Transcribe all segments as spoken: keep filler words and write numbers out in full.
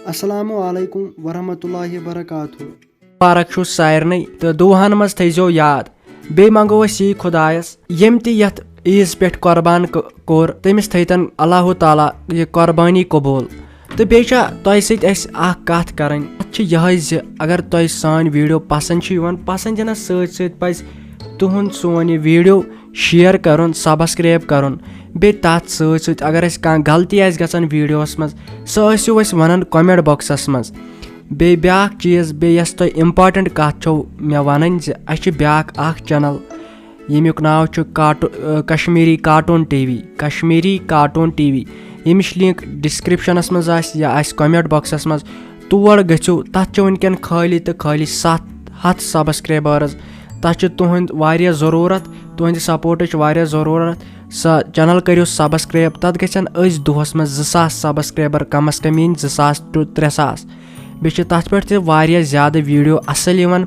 السلام علیکم ورحمۃ اللہ وبرکاتہ۔ مبارک چھُ سارنٕے تہٕ دُعاہن منٛز تھٲیزیو یاد۔ بیٚیہِ منٛگو أسۍ یی خۄدایس، ییٚمۍ تہِ یتھ عیٖز پٮ۪ٹھ قۄربان ک-، کوٚر، تٔمِس تھٲیتن اللہ تعالیٰ یہِ قۄربٲنی قبوٗل۔ تہٕ بیٚیہِ چھےٚ تۄہہِ سۭتۍ اَسہِ اکھ کتھ کرٕنۍ، اتھ چھِ یِہوٚے زِ اگر تۄہہِ سٲنۍ video پسند چھِ یِوان، پسند یِنس سۭتۍ سۭتۍ پزِ تُہُنٛد سون یہِ video share کرُن، subscribe کرُن۔ بیٚیہِ تتھ سۭتۍ سۭتۍ اگر اَسہِ کانٛہہ غلطی آسہِ گژھان videoس منٛز، سۄ ٲسِو اَسہِ ونان comment boxس منٛز۔ بیٚیہِ بیٛاکھ چیٖز، بیٚیہِ یۄس تۄہہِ important کتھ چھو مےٚ ونٕنۍ زِ اَسہِ چھِ بیٛاکھ اکھ channel، ییٚمیُک ناو چھُ کاٹو-، ٲ، Kashmiri cartoon T V، Kashmiri cartoon T V، ییٚمِچ link descriptionس منٛز آسہِ یا آسہِ comment boxس منٛز۔ تور گٔژھِو، تتھ چھِ وٕنکٮ۪ن خٲلی تہٕ خٲلی ستھ ہتھ subscribers۔ تتھ چھِ تُہنٛد واریاہ ضروٗرت، تُہنٛدِ supportٕچ واریاہ ضروٗرت۔ سۄ channel کٔرِو subscribe، تتھ گژھن أزۍ دۄہس منٛز زٕ ساس subscriber کم از کم یِنۍ، زٕ ساس to ترٛےٚ ساس۔ بیٚیہِ چھِ تتھ پٮ۪ٹھ تہِ واریاہ زیادٕ video اصل یِوان،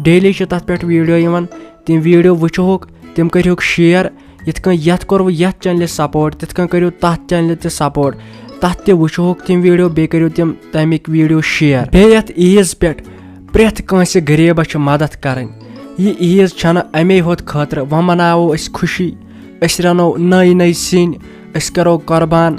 daily چھِ تتھ پٮ۪ٹھ video یِوان۔ تِم video وٕچھہوکھ، تِم کٔرہوکھ share، یِتھ کٔنۍ یتھ کوٚروٕ یتھ channelہِ support، تِتھ کٔنۍ کٔرِو تتھ channelہِ تہِ support۔ تتھ تہِ وٕچھہوکھ تِم video، بیٚیہِ کٔرِو تِم تمیِکۍ video share۔ بیٚیہِ یتھ عیٖز پٮ۪ٹھ پرٛٮ۪تھ کٲنٛسہِ غریٖبس چھِ مدد کرٕنۍ۔ یہِ عیٖز چھنہٕ امے ہوت خٲطرٕ، وۄنۍ مناوو أسۍ خوشی، أسۍ رنو نٔے نٔے سِنۍ، أسۍ کرو قۄربان۔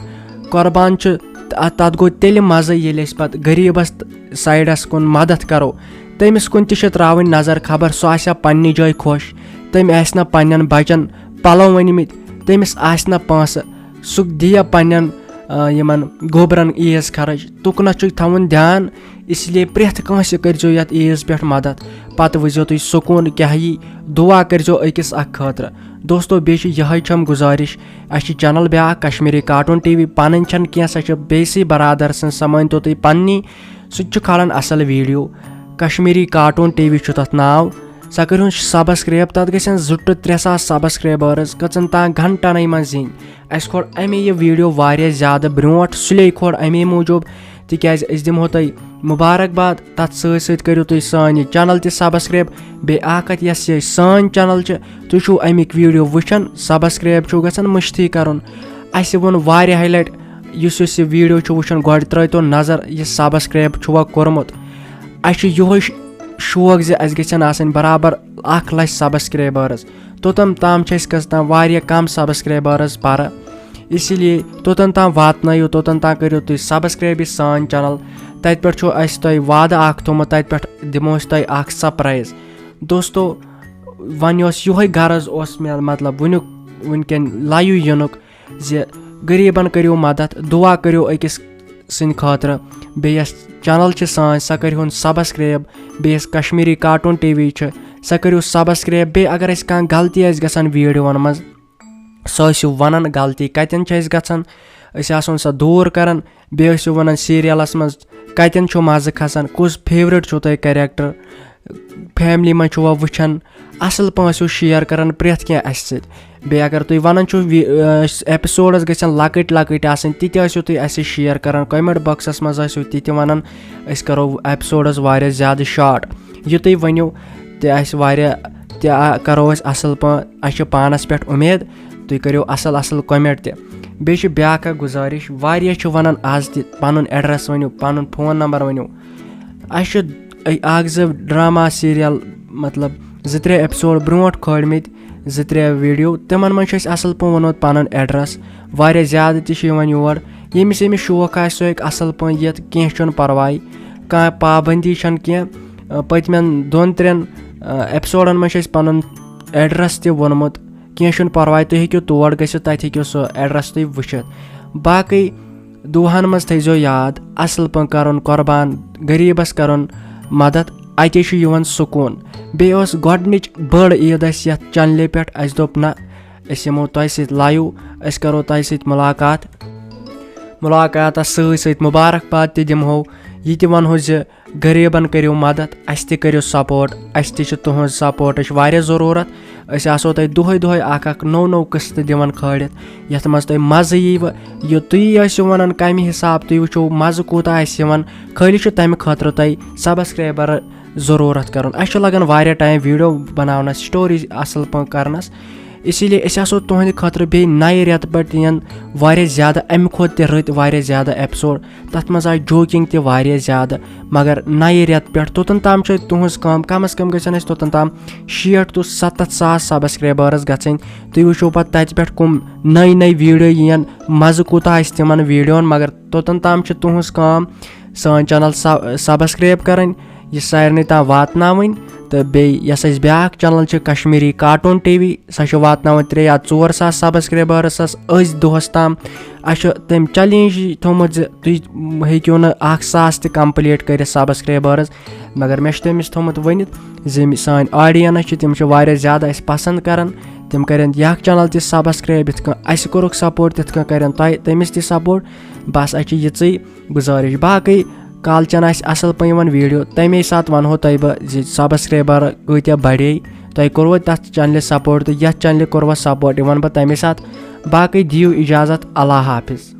قۄربان چھُ، تہ-، تتھ گوٚو تیٚلہِ مزٕ ییٚلہِ أسۍ پتہٕ غریٖبس تہٕ sideس کُن مدد کرو۔ تٔمِس کُن تہِ چھِ ترٛاوٕنۍ نظر، خبر سُہ آسہِ ہا پننہِ جایہِ خۄش، تٔمۍ آسہِ نہ پننٮ۪ن بچن پلو أنمٕتۍ، تٔمِس آسہِ نہ پونٛسہٕ، سُہ دِیا پننٮ۪ن، آ، یِمن گوبرن عیٖز خرٕچ۔ تُکنس چھُ تھاوُن دیان، اس لیے پرٛٮ۪تھ کٲنٛسہِ کٔرۍزیو یتھ عیٖز پٮ۪ٹھ مدد۔ پتہٕ وٕچھزیو تُہۍ سکوٗن کیٛاہ یی، دُعا کٔرۍزیو أکِس اکھ خٲطرٕ۔ دوستو، بیٚیہِ چھِ یِہوٚے چھم گُزٲرِش، اَسہِ چھِ channel بیٛاکھ کشمیٖری cartoon T V، پنٕنۍ چھَنہٕ کینٛہہ، سۄ چھِ بیٚیہِ سٕے برادر سٕنٛز، سۄ مٲنۍتو تُہۍ پننی۔ سُہ تہِ چھُ کھالان اصل video، Kashmiri cartoon T V چھُ تتھ ناو۔ سۄ کٔرۍہُن subscribe، تتھ گژھن زٕ to ترٛےٚ ساس subscribers، کٔژن تام گھنٹنٕے منٛز یِنۍ۔ اَسہِ کھول اَمے یہِ video واریاہ زیادٕ برونٛٹھ، سُلے کھول اَمے موٗجوٗب، تِکیٛازِ أسۍ دِمہو تۄہہِ مُبارک باد۔ تَتھ سۭتۍ سۭتۍ کٔرِو تُہۍ سٲنۍ یہِ channel تہِ subscribe۔ بیٚیہِ اَکھ کَتھ، یۄس یہِ سٲنۍ channel چھِ، تُہۍ چھِو اَمِکۍ video وٕچھان، subscribe چھُو گژھان مٔشتھٕے کَرُن۔ اَسہِ ووٚن واریاہہِ لَٹہِ، یُس یُس یہِ video چھُ وٕچھان، گۄڈٕ ترٛٲیتو نظر یہِ subscribe چھُوا کوٚرمُت۔ اَسہِ چھُ یِہوٚے ش-، شوق زِ اَسہِ گژھن آسٕنۍ برابر اَکھ لَچھ subscribers۔ توٚتام تام چھِ اَسہِ کٔژ تام واریاہ کَم subscribers پَرٕ، اسی لیے توٚتَن تام واتنٲیِو، توٚتَن تام کٔرِو تُہۍ subscribe یہِ سٲنۍ channel۔ تَتہِ پٮ۪ٹھ چھُ اَسہِ تۄہہِ وعدٕ اَکھ تھوٚمُت، تَتہِ پٮ۪ٹھ دِمو أسۍ تۄہہِ اَکھ surprise۔ دوستو، وۄنۍ اوس یِہوٚے غرض اوس مےٚ، مطلب، وٕنیُک، وٕنکٮ۪ن live یِنُک زِ غریٖبَن کٔرِو مدد، دُعا کٔرِو أکِس سٕنٛدِ خٲطرٕ، بیٚیہِ یۄس channel چھِ سٲنۍ، سۄ کٔرِہُن subscribe، بیٚیہِ یۄس کشمیٖری cartoon T V چھِ، سۄ کٔرِو subscribe۔ بیٚیہِ اگر اَسہِ کانٛہہ غلطی آسہِ گژھان videoوَن منٛز، سُہ ٲسِو وَنان غلطی کَتٮ۪ن چھِ اَسہِ گژھان، أسۍ آسون سۄ دوٗر کَران۔ بیٚیہِ ٲسِو وَنان serialس منٛز کَتٮ۪ن چھُ مَزٕ کھسان، کُس favourite چھُو تۄہہِ character، family منٛز چھُوا وٕچھان، اَصٕل پٲٹھۍ ٲسِو share کَران پرٛٮ۪تھ کینٛہہ اَسہِ سۭتۍ۔ بیٚیہِ اگر تُہۍ وَنان چھُو وِ-، episodes گژھن لۄکٕٹۍ لۄکٕٹۍ آسٕنۍ، تہِ تہِ ٲسِو تُہۍ اَسہِ سۭتۍ share کَران، comment boxس منٛز ٲسِو تہِ تہِ وَنان، أسۍ کَرو episodes واریاہ زیادٕ short۔ یہِ تُہۍ ؤنِو تہِ آسہِ واریاہ، تہِ آ-، کَرو أسۍ اَصٕل پٲٹھۍ، اَسہِ چھِ پانَس پٮ۪ٹھ اُمید تُہۍ کٔرِو اَصٕل اَصٕل comment تہِ۔ بیٚیہِ چھِ بیٛاکھ اَکھ گُزٲرِش، واریاہ چھِ وَنان آز تہِ پَنُن address ؤنِو، پَنُن phone number ؤنِو۔ اَسہِ چھِ اَکھ زٕ drama serial، مطلب، زٕ ترٛےٚ episode برونٛٹھ کھٲلمٕتۍ، زٕ ترٛےٚ video، تِمَن منٛز چھُ اَسہِ اَصٕل پٲٹھۍ ووٚنمُت پَنُن address۔ واریاہ زیادٕ تہِ چھِ یِوان یور، ییٚمِس ییٚمِس شوق آسہِ، سُہ ہیٚکہِ اَصٕل پٲٹھۍ یِتھ، کینٛہہ چھُنہٕ پَرواے، کانٛہہ پابنٛدی چھَنہٕ کینٛہہ۔ پٔتمٮ۪ن دۄن ترٛٮ۪ن episodeن منٛز چھُ اَسہِ پَنُن address تہِ ووٚنمُت، کینٛہہ چھُنہٕ پَرواے، تُہۍ ہیٚکِو تور گٔژھِتھ، تَتہِ ہیٚکِو سُہ address تُہۍ وٕچھِتھ۔ باقٕے دُعاہَن منٛز تھٲیزیو یاد، اَصٕل پٲٹھۍ کَرُن قۄربان، غریٖبَس کَرُن مَدَد، اَتے چھُ یِوان سکوٗن۔ بیٚیہِ ٲس گۄڈٕنِچ بٔڑ عیٖد اَسہِ یَتھ channelہِ پٮ۪ٹھ، اَسہِ دوٚپ نہ، أسۍ یِمو تۄہہِ سۭتۍ live، أسۍ کَرو تۄہہِ سۭتۍ مُلاقات۔ مُلاقاتَس سۭتۍ سۭتۍ مُبارک باد تہِ دِمہو، یہِ تہِ وَنہو زِ غریٖبَن کٔرِو مَدَد، اَسہِ تہِ کٔرِو support، اَسہِ تہِ چھِ تُہٕنٛز supportٕچ واریاہ ضروٗرت۔ أسۍ آسو تۄہہِ دۄہَے دۄہَے اَکھ اَکھ نوٚو نوٚو قٕسطہٕ دِوان کھٲلِتھ، یَتھ منٛز تۄہہِ مَزٕ ییٖوٕ۔ یہِ تُہی ٲسِو وَنان کَمہِ حِساب تُہۍ وٕچھِو مَزٕ کوٗتاہ آسہِ یِوان، خٲلی چھُ تَمہِ خٲطرٕ تۄہہِ subscriber ضروٗرت کَرُن۔ اَسہِ چھُ لَگان واریاہ time video بَناونَس، story اَصٕل پٲٹھۍ کَرنَس۔ اسی لیے أسۍ آسو تُہنٛدِ خٲطرٕ بیٚیہِ نَیہِ رٮ۪تہٕ پٮ۪ٹھ یِن واریاہ زیادٕ، اَمہِ کھۄتہٕ تہِ رٕتۍ واریاہ زیادٕ ایپیسوڈ۔ تَتھ منٛز آسہِ جوکِنٛگ تہِ واریاہ زیادٕ، مگر نَیہِ رٮ۪تہٕ پٮ۪ٹھ۔ توٚتَن تام چھِ تُہٕنٛز کٲم، کم از کم گژھن اَسہِ توٚتَن تام شیٹھ to ستتھ ساس سبسکرایبٲرٕز گژھٕنۍ۔ تُہۍ وٕچھِو پَتہٕ تَتہِ پٮ۪ٹھ کٕم نٔے نٔے ویٖڈیو یِن، مَزٕ کوٗتاہ آسہِ تِمَن ویٖڈیوَن۔ مگر توٚتَن تام چھِ تُہٕنٛز کٲم سٲنۍ چینل سب-، سبسکرایب کَرٕنۍ، یہِ سارنٕے تام واتناوٕنۍ۔ تہٕ بیٚیہِ یۄس اَسہِ بیٛاکھ چینل چھِ، کشمیٖری کارٹون ٹی وی، سۄ چھِ واتناوٕنۍ ترٛےٚ یا ژور ساس سبسکرایبٲرٕس أزۍ دۄہَس تام۔ اَسہِ چھُ تٔمۍ چیلنج یہِ تھوٚومُت زِ تُہۍ ہیٚکِو نہٕ اَکھ ساس تہِ کمپلیٖٹ کٔرِتھ سبسکرایبٲرٕس، مگر مےٚ چھُ تٔمِس تھوٚومُت ؤنِتھ زِ یِم سٲنۍ آڈینس چھِ، تِم چھِ واریاہ زیادٕ اَسہِ پسنٛد کران۔ تِم کرن یہِ اکھ چینل تہِ سبسکرایب، یِتھ کٔنۍ اَسہِ کوٚرُکھ سپورٹ، تِتھ کٔنۍ کرن تۄہہِ تٔمِس تہِ سپورٹ۔ بس، اَسہِ چھِ یِژٕے گُزٲرِش۔ باقٕے کالچن آسہِ اَصٕل پٲٹھۍ یِوان ویٖڈیو، تَمے ساتہٕ وَنہو تۄہہِ بہٕ زِ سبسکرایبر کۭتیٛاہ بڑے۔ تۄہہِ کوٚروٕ تَتھ چینلہِ سپورٹ تہٕ یَتھ چینلہِ کوٚروٕ سپورٹ، یہِ وَنہٕ بہٕ تَمے ساتہٕ۔ باقٕے دِیِو اِجازت، اللہ حافظ۔